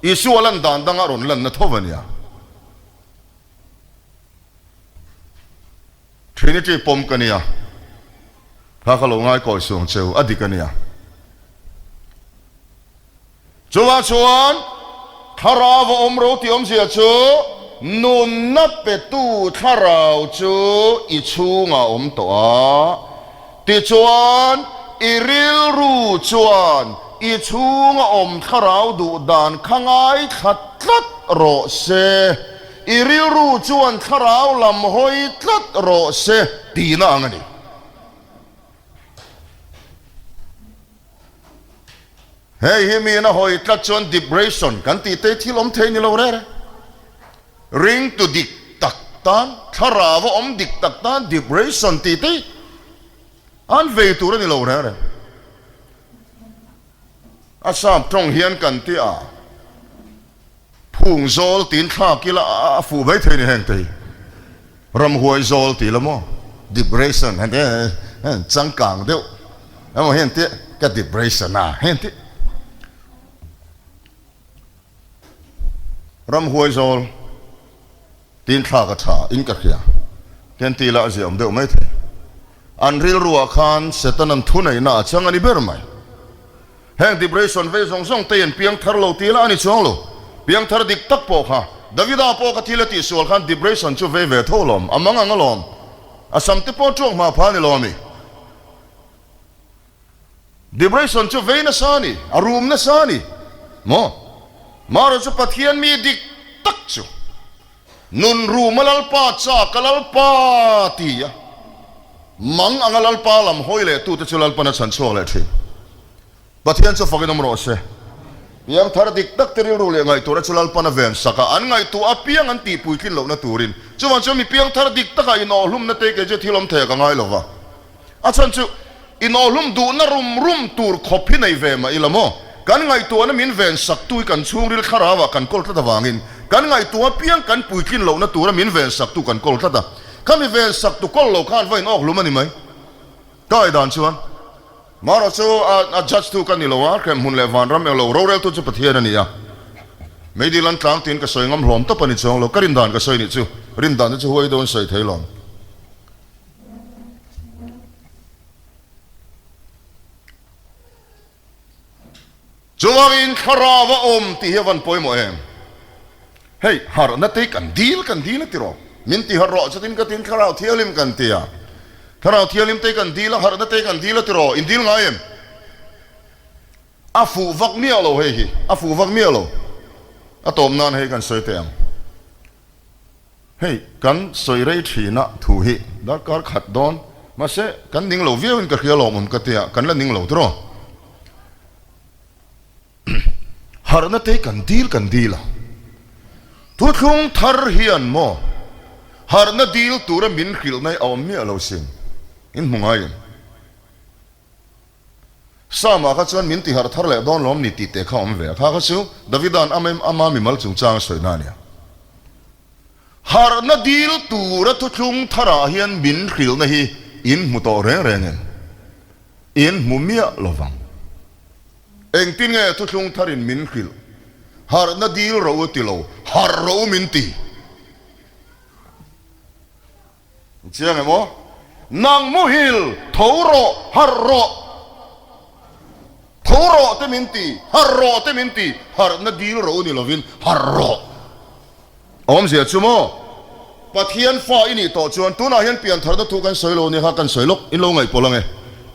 Isua lan dan danga rawn lanna tho a nia. Trinity pawm ka nia, kha ka lo ngaikawi suang cheu, a dik a nia. Chuvang chuan Thlarau a awm ro tih awmzia chu nunna petu Thlarau chu i chhungah a awm tawh a. Tichuan i rilru chuan i chhunga awm Thlarau duh dan kha ngaithla tlat rawh se, i rilru chuan Thlarau lam hawi tlat rawh se tihna ang a ni. Hei hi miin a hawi tlat chuan depression kan tih te thil awm thei ni lo rere. Ringtu dik tak tan, thlarau a awm dik tak tan depression tih te an vei tur a ni lo rere. A sap tawng hian kan ti a, phung zawl tiin thlak ila a fuh mai thei ni heng te hi. Ramhuai zawl tih la maw? Depression heng te heng changkang deuh emaw heng te ka depression a heng te Ramhuai zawl tiin thlak a tha in ka hria tian tih lah a ziah awm deuh mai thei. An rilruah khan Setanan thuneihna a chang a ni ber mai. Heng depression vei zawng zawng te in piang thar lo tih lah a ni chuang lo. Piang thar dik tak pawh kha Davida pawh ka thil a tihsual khan depression chu vei ve tho lawm, a mang ang alawm. A sam te pawh tuak hma pha a ni lo ami? Depression chu vei nasa a ni, a rum nasa a ni maw? Marawh chu Pathian mi dik tak chu Nun ruma Lalpa chak a Lalpa ti a, mang anga Lalpa lam hawi leh tute chu Lalpan a chhan chhuak leh thin. Pathian chu fakin awm rawh se. Piangthar dik tak te rilru leh ngaihtuahna chu Lalpan a ven sak a, an ngaihtuah apiang an tih puitlin lohna turin. Chuvang chuan mi piangthar dik takah inawhhlumna te kei chu thil awm thei a ka ngai lo va. A chhan chu inawhlum duhna rum rum tur khawp hi nei ve mah ila maw? Kan ngaihtuahna min ven saktu hi kan chhungril thlarauah kan kawl tlat avangin kan ngaihtuah apiang kan puitlin lohna tura min ven saktu kan kawl tlat a. Khami ven saktu kawl lo khan va inawkhlum a ni mai. Ka ngaihdan chuan marawh chu a judge tu ka ni lo a, hremhmun leh vanram eng lo roreltu chu Pathian a ni a. Meidil an tlang tiin ka sawi ngam hlawm tawp a ni chuang lo. Ka rindan ka sawi nih chu rindan te chu huai dawn sawi thei lawm. Chuvangin thlarau a awm tih hi a van pawimawh em? Hei, harhna te hi kan dil kan dil a ti rawh. Min ti harh rawh chutin ka tin thlarau thianghlim kan ti a. Thlarau thianghlim te hi kan dil a, harhna te hi kan dil a ti rawh. In dil ngai em? A fuh vak miah lo hei hi, a fuh vak miah lo. A tawp nan hei kan sawi teh ang. Hei, kan sawi rei thina thu hi darkar khat dawn, mahse kan ning lo viauin ka hria lawmawm ka tia, kan la ning lo tiraw? Harhna te hi kan dil kan dil a, thuthlung thar hian maw harhna dil tura min hrilhna hi a awm miah lo sin, in hmu ngai em? Sama kha chuan min tiharh thar leh dawn lawm ni tih teh kha awm ve a, kha kha chu Davida'n ama ama mimal chungchang a sawi na a nia. Harhna dil tura thuthlung tharah hian min hrilhna hi in hmu tawh reng reng em? In hmu miah lo vang. Engtin nge thuthlung tharin min hrilh? Harhna dil rawh u ti lo, harh rawh u min ti. Chiang em aw? Nang muhil, tho rawh, harh rawh. Tho rawh te min ti, harh rawh te min ti, harhna dil rawh u ni lovin harh rawh. Awmzia chu maw? Pathian fa i nih tawh chuan tunah hian piantharna thu kan sawi lo nia kha kan sawi lawk, in lo ngaihpawlh ang e.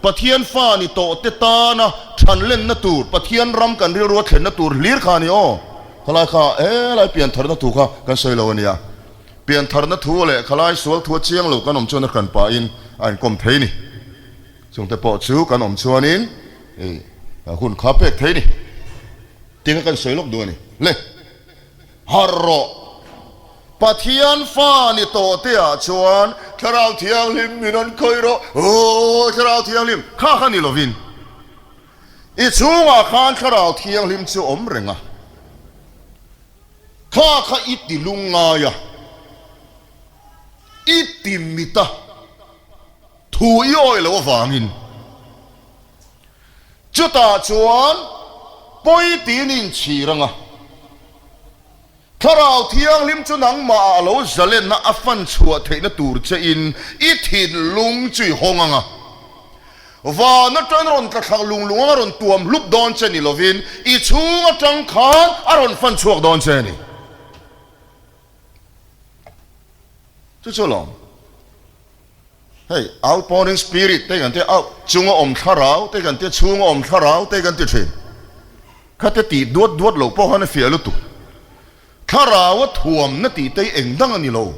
Pathian fa ni tawh te tana thanlenna tur, Pathian ram kan rilrua thlenna tur hlir kha a ni aw. Khalai kha helai piantharna thu kha kan sawi lo a nia. Piantharna thu leh khalai sual thu a chiang lo kan awm chuan a hran pahin a inkawm thei ni. Chungte pawh chu kan awm chuanin hun kha pek thei ni. Tih kha kan sawi lawk duh a ni. Le! Harh rawh! Pathian fa ni tawh te ah chuan Thlarau Thianghlim min rawn khawih rawh. Aw Thlarau Thianghlim! Kha kha ni lovin i chhungah khan Thlarau Thianghlim chu awm reng a. Kha kha i ti lungngai a, i ti mit a, thu i awih loh avangin chutah chuan pawi tiin i inchhir ang a, Thlarau Thianghlim chu nangmahah a lo zalenna a fan chhuah theihna tur chein i thinlung chu i hawng ang a. Van atang rawn tla thlak lung lung anga rawn tuam hlup dawn che ni lovin i chhung atang khan a rawn fan chhuak dawn che a ni. Chu chu lawm. Hei outpouring spirit te kan tia, out chunga awm thlarau te kan tia, chhunga awm thlarau te kan ti thin. Khate tih duat duat loh pawh khan a fiah lutuk. Thlarau a thuamna tih te hi eng dang a ni lo.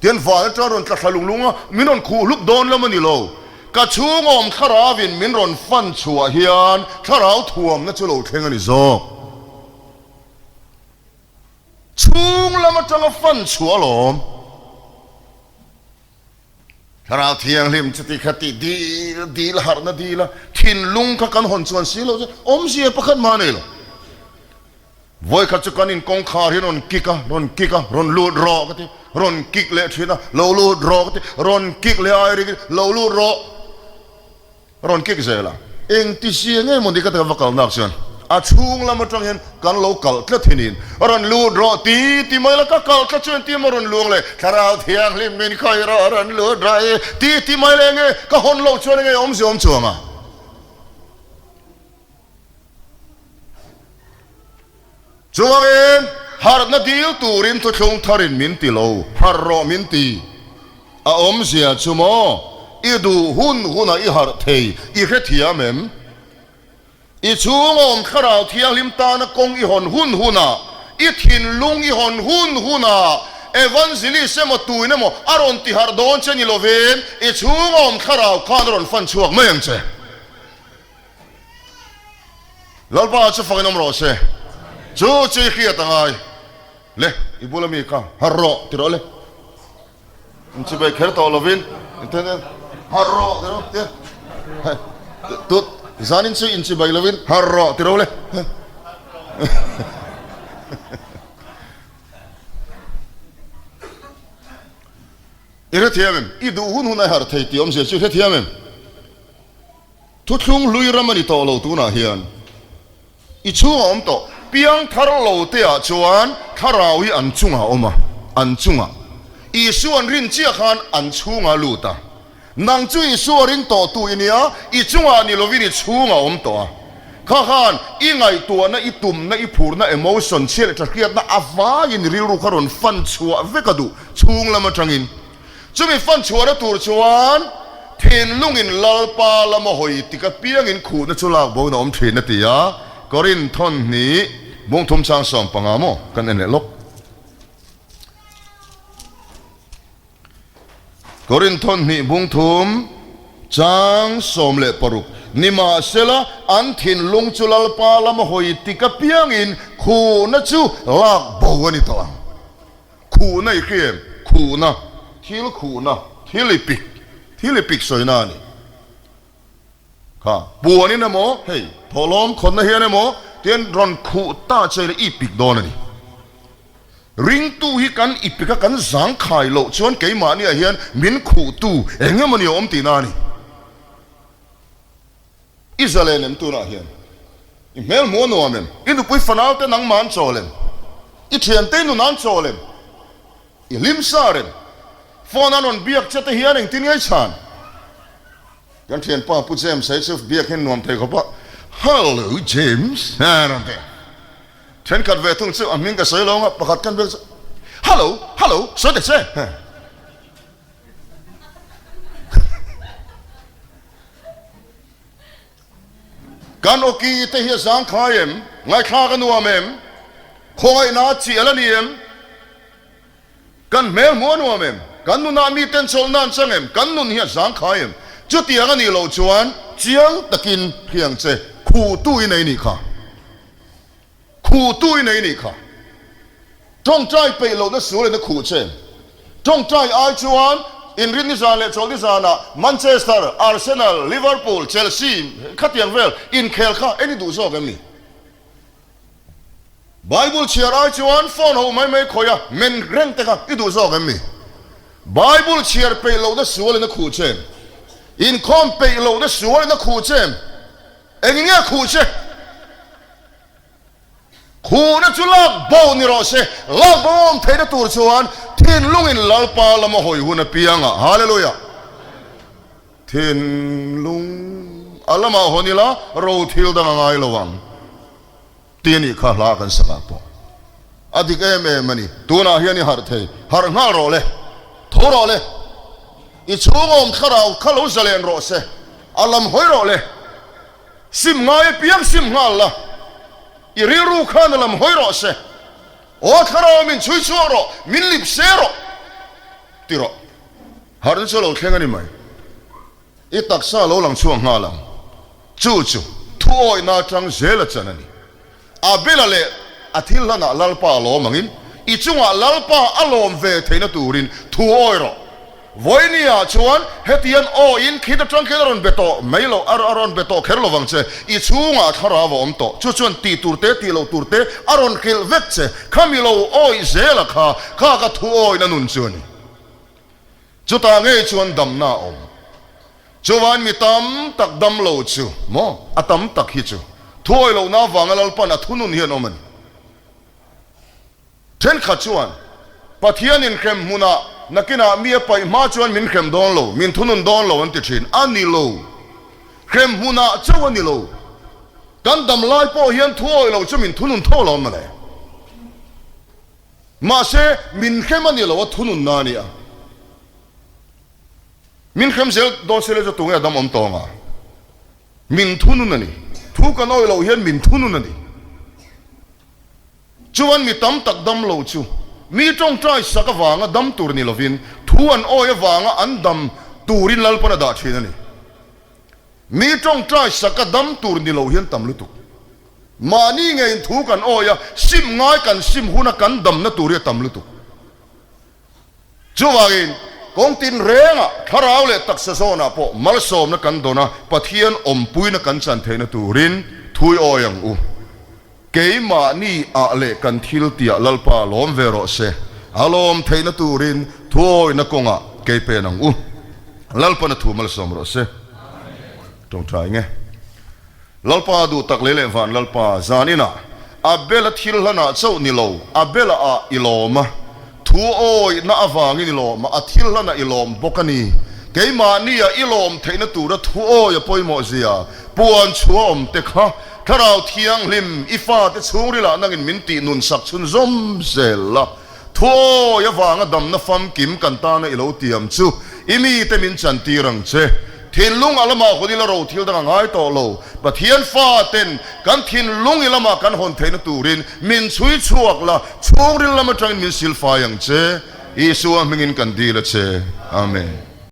Tian van atang rawn tla thla lung lung a, min rawn khuh hlup dawn lam a ni lo. Ka chhung awm thlarauin min rawn fan chhuah hian thlarau thuamna chu lo thleng a ni zawk. Chhung lam atanga fan chhuah alawm. Thlarau Thianghlim chuti kha tih dil dil harhna dil a, thinlung kha kan hawn chuan si lo chu awmzia pakhat mah a nei lo. Vawikhat chu kan in kawngkhar hi rawn kik a, rawn kik a, rawn lut rawh ka ti, rawn kik leh thin a, lo lut rawh ka ti, rawn kik leh a ring in lo lut rawh, rawn kik zel a. Engti zia nge maw ni ka ti va kalnak chuan a chhung lam atang hian kan lo kalh tlat hinin rawn lut rawh ti ti mai la ka kalh tlat chuan tia maw rawn luang leh Thlarau Thianghlim min khawih rawh rawn lut rawh i ti ti mai la enge ka hawn loh chuan enge awmzia awm chuang a. Chuvangin, harhna dil turin thuthlung tharin min ti lo, harh rawh min ti. A awmzia chu maw, i duh hun hunah i harh thei, i hrethiam em? I chhung awm thlarau thianghlim tana kawng i hawn hun hunah, i thinlung i hawn hun hunah, Evangelist emaw tuin emaw a rawn ti harh dawn che ni lovin, i chhung awm thlarau khan a rawn fan chhuak mai ang che. Lalpa chu fakin awm rawh se. Chu chu i hriat a ngai. Le, i bula mi kha harh rawh ti rawh le. In chibei kher tawh lovin in ten harh rawh ti rawh tia. Tut zanin chu in chibei lovin harh rawh ti rawh le. I hrethiam em? I duh hun hun a harh thei tih awmzia chu i hrethiam em? Thuthlung hlui ram a ni tawh lo tunah hian i chhungah awm tawh. Piang thar lo te ah chuan thlarau hi an chungah awm a, an chungah. Isua an rin chiah khan an chhungah a lut a. Nang chu Isua ring tawh tu i nia, i chungah ni lovin i chhungah awm tawh a. Kha khan i ngaihtuahna, i tumna, i phurna, emotion, chhia leh ṭahriatna a vaiin i rilru kha rawn fan chhuah vek a duh chhung lam aṭangin. Chumi fan chhuahna tur chuan thinlungin Lalpa lama hawi tik apiangin khuhna chu lak boin a awm thin a ti a, Korinth thawn hnih bung thum chang 15 maw kan en leh lawk. Korinth thawn hnih bung thum chang 16 Nimahsela an thinlung chu Lalpa lama hawi tik apiangin khuhna chu lak bo a ni tawh ang. Khuhna i hria em? Khuhna, thil khuhna, thil i pik, thil i pik sawina a ni. Kha, puanin emaw, hei, thawhlawm khawnna hian emaw, tian rawn khuh ta che ila i pik dawn a ni. Ringtu hi kan i pik a, kan zangkhai loh chuan keimahniah hian min khuhtu eng emawni a awm tihna a ni. I zalen em tunah hian? I hmel hmuh a nuam em? I nupui fanau te nangmah an chawl em? I thiante i nun an chawl em? I hlim sar em? Phone an rawn biak che te hian engtin nge i chhan? Kan thianpa Pu James a hi chu biak hian nuam thei khawp a, Hello James a rawn ti. Thenkhat ve thung chu a hming ka sawi lo ang a, pakhat kan biak chu Hello, hello, sawi ta che. Kan awki te hi a zangkhai em? Ngaithlak a nuam em? Khawngaihna a chial a ni em? Kan hmel hmuh a nuam em? Kan nunah miten chawlhna an chang em? Kan nun hi a zangkhai em? Chutiang a nih loh chuan chiang takin hriang che khuhtu i nei nih kha. Khuhtu i nei nih kha. Tawngtai peih lohna sual in a khuh che. Tawngtai ai chuan inrin nizan leh chawlh nizanah Manchester, Arsenal, Liverpool, Chelsea khatiang vel inkhel kha en i duh zawk em ni? Bible chhiar ai chuan phone ho mai mai khawih a men reng te kha i duh zawk em ni? Bible chhiar peih lohna sual in a khuh che. Inkhawm peih lohna sual in a khuh che. Engin nge khuh che? Khuhna chu lak bo ni rawh se, lak bo awm theihna tur chuan thinlungin Lalpa lama hawi hun apiangah. Hallelujah! Thinlung. A lamah hawn ila ro thil dang a ngai lo ang. Ti a nih kha hla kan sakah pawh a dik em em a ni. Tunah hian i harh thei, harh nghal rawh le, tho rawh le, i chhung awm thlarau kha lo zalen rawh se, a lam hawi rawh le, sim ngai apiang sim nghal la, i rilru khan a lam hawi rawh se, aw thlarau min chhui chhuak rawh, min lip se rawh ti rawh. Harhna chu a lo thleng a ni mai. I taksa lo lang chhuak nghal ang. Chu chu thuawihna atang zel a chan a ni. Abela leh a thil hlanah Lalpa a lawm angin i chungah Lalpa a lawm ve theihna turin thu awi rawh. Vawinia chuan hetian awiin khit atang khian a rawn be tawh mai lo, a rawn be tawh kher lovang che. I chhungah thlarau a awm tawh. Chu chuan tih tur te, tih loh tur te a rawn hrilh vek che. Khami lo awih zela kha, kha ka thu awihna nun chu a ni. Chutah ngei chuan damna a awm. Chuvain mi tam tak dam lo chu maw? A tam tak hi chu thuawi lohna avanga Lalpan a thunun hian awm a ni. Thenkhat chuan, Pathianin hrem hmunah nakinah mi a paih hma chuan min hrem dawn lo, min thunun dawn lo an ti thin. A ni lo. Hrem hmunah chauh a ni lo. Kan dam lai pawh hian thuawi lo chu min thunun tho lo mawle. Mahse, min hrem a ni lo a thununna a ni a. Min hrem zel dawn se le chu tunge a dam awm tawng a? Min thunun a ni. Thu kan awih loh hian min thunun a ni. Chuan mi tam tak dam lo chu mi tawngtai sak avanga dam tur ni lovin thu an awih avanga an dam turin Lalpan a dah thin a ni. Mi tawngtai sak a dam tur ni lo hian tam lutuk. Mahni ngeiin thu kan awi a, sim ngai kan sim huna kan damna tur hi a tam lutuk. Chuvangin, kawng tinrengah thlarau leh taksa zawnah pawh malsawmna kan dawn a, Pathian awmpuina kan chan theihna turin thui awi ang u. Keimahni ah leh kan thil tiah Lalpa lawm ve rawh se, a lawm theihna turin thuawihna kawngah kei pen ang u. Lalpan a thu malsawm rawh se. Tawngtai nge. Lalpa duh tak lei leh van Lalpa, zaninah Abel-a thil hlanah chauh ni lo, Abel-a ah i lawm a, thu awihna avangin i lawm a, a thil hlanah i lawm bawk a ni. Keimahnia i lawm theihna tura thu awi a pawimawh zia, puan chhuah awm te kha Thlarau Thianghlim i fate chhungrilah nangin min tih nun sak chhunzawm zel la. Thu awi avanga damna famkim kan tana i lo tiam chu i mite min chantir ang che. Thinlung a lamah hawn ila ro thil dang a ngai tawh lo. Pathian faten kan thinlung i lamah kan hawn theihna turin min chhui chhuak la, chhungril lam atangin min silfai ang che. Isua hmingin kan dil a che. Amen.